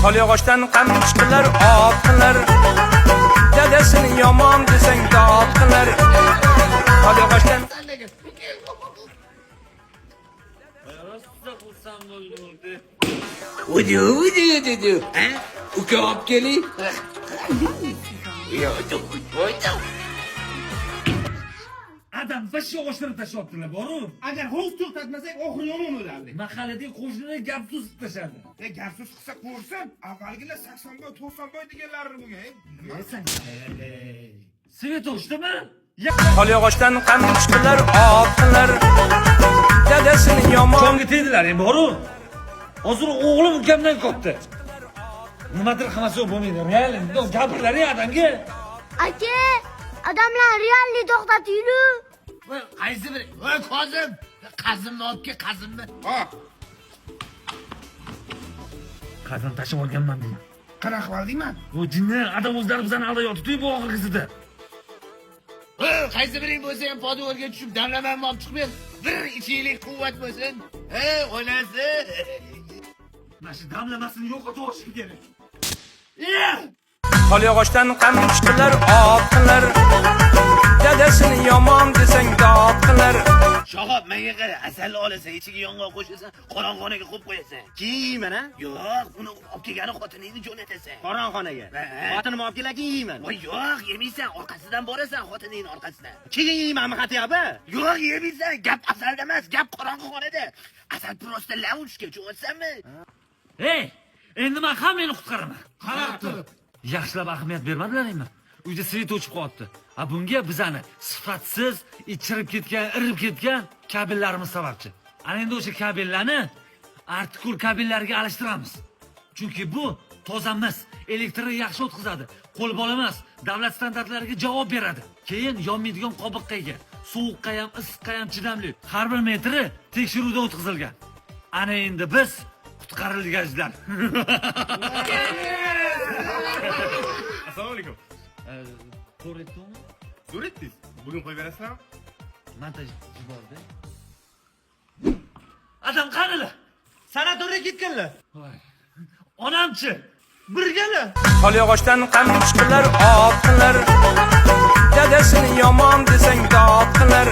Tol yog'ochdan qamchi qilar, ot qilar. Dadasini yomon desang, dod qilar. Tol yog'ochdan Rosa xursand bo'ldi. Udu, udu, udu. Ha? Uka, olib keling. Yo'q. Adam bosh yog'ochlarni tashlayaptilar boru. Agar hozir to'xtatmasak, oxiri yomon bo'lardi. Mahalladagi qo'shnilar gap so'z tashladi. E, gap so'z qilsa ko'rsin, avvalgilar 80 boy, 90 boy deganlari bo'lgan. E, Sen свет o'chdimi? Tol yog'ochdan qamchi qilar, ot qilar. Dadasini yomon Jonga tegdilar endi boru. Hozir o'g'lim ukamdan katta. Nimadir qilmasa bo'lmaydi. Real gapirlar adamga. Aka, odamlar realni to'xtatinglu. Voy, qaysi biri? Voy, Kozim! Qazimni olib kel, qazimni. Ha, Qazim tashlab olganman degan. Qanaqa qilib deyman? Bu jinni adam o'zlari bizani aldayotdi bu oxirgisida. Voy, qaysi biring bo'lsa ham podvolga tushib damlamamni olib chiqib ber. Bir ichinglik quvvat bo'lsin. He, onasi. Mana shu damlamasini yo'qotib olishim kerak. Tol yog'ochdan qamchi qilar, ot qilar. Dadasini yomon desang, dod qilar. Shohob, menga qara, asalni olasan, ichiga yong'oq qo'shasan, qorong'onaga qo'yib qo'yasan. Keyin yeyman, a? Yo'q, uni olib kelgani xotiningni jo'natasan. Qorong'onaga. Ha. Xotinim olib kelar, keyin yeyman. Voy, yo'q, yemaysan, orqasidan borasan, xotiningni orqasidan. Keyin yeymanmi xatyapti? Yo'q, yemaysan, gap asalda emas, gap qorong'i xonada. Asal просто ловушка, tushunyapsanmi? Ey, endi men hammangni qutqaraman. Qarab turib. Yaxshilab ahamiyat bermadilaringmi? Uyda свет o'chib qolyapti. A bunga bizani sifatsiz, ichirib ketgan, irib ketgan kabellarimiz sababchi. Ana endi o'sha kabellarni artikul kabellarga alishtiramiz. Chunki bu toza mis, elektrni yaxshi o'tkazadi. Qo'l bola emas, davlat standartlariga javob beradi. Keyin yonmaydigan qobiqqa ega, sovuqqa ham, issiqqa ham chidamli. Har bir metri tekshiruvdan o'tkazilgan. Ana endi biz qutqarilganlar. Assalomu alaykum. To'g'ri aytdimmi? Zo'r etdingiz. Bugun qo'yib berasizlarmi? Montaj yubordi. Adam qanilar? Sanatoriyga ketganlar. Voy. Onamchi? Birgalar. Tol yog'ochdan qamchi qilar, ot qilar. Dadasini yomon desang, dod qilar.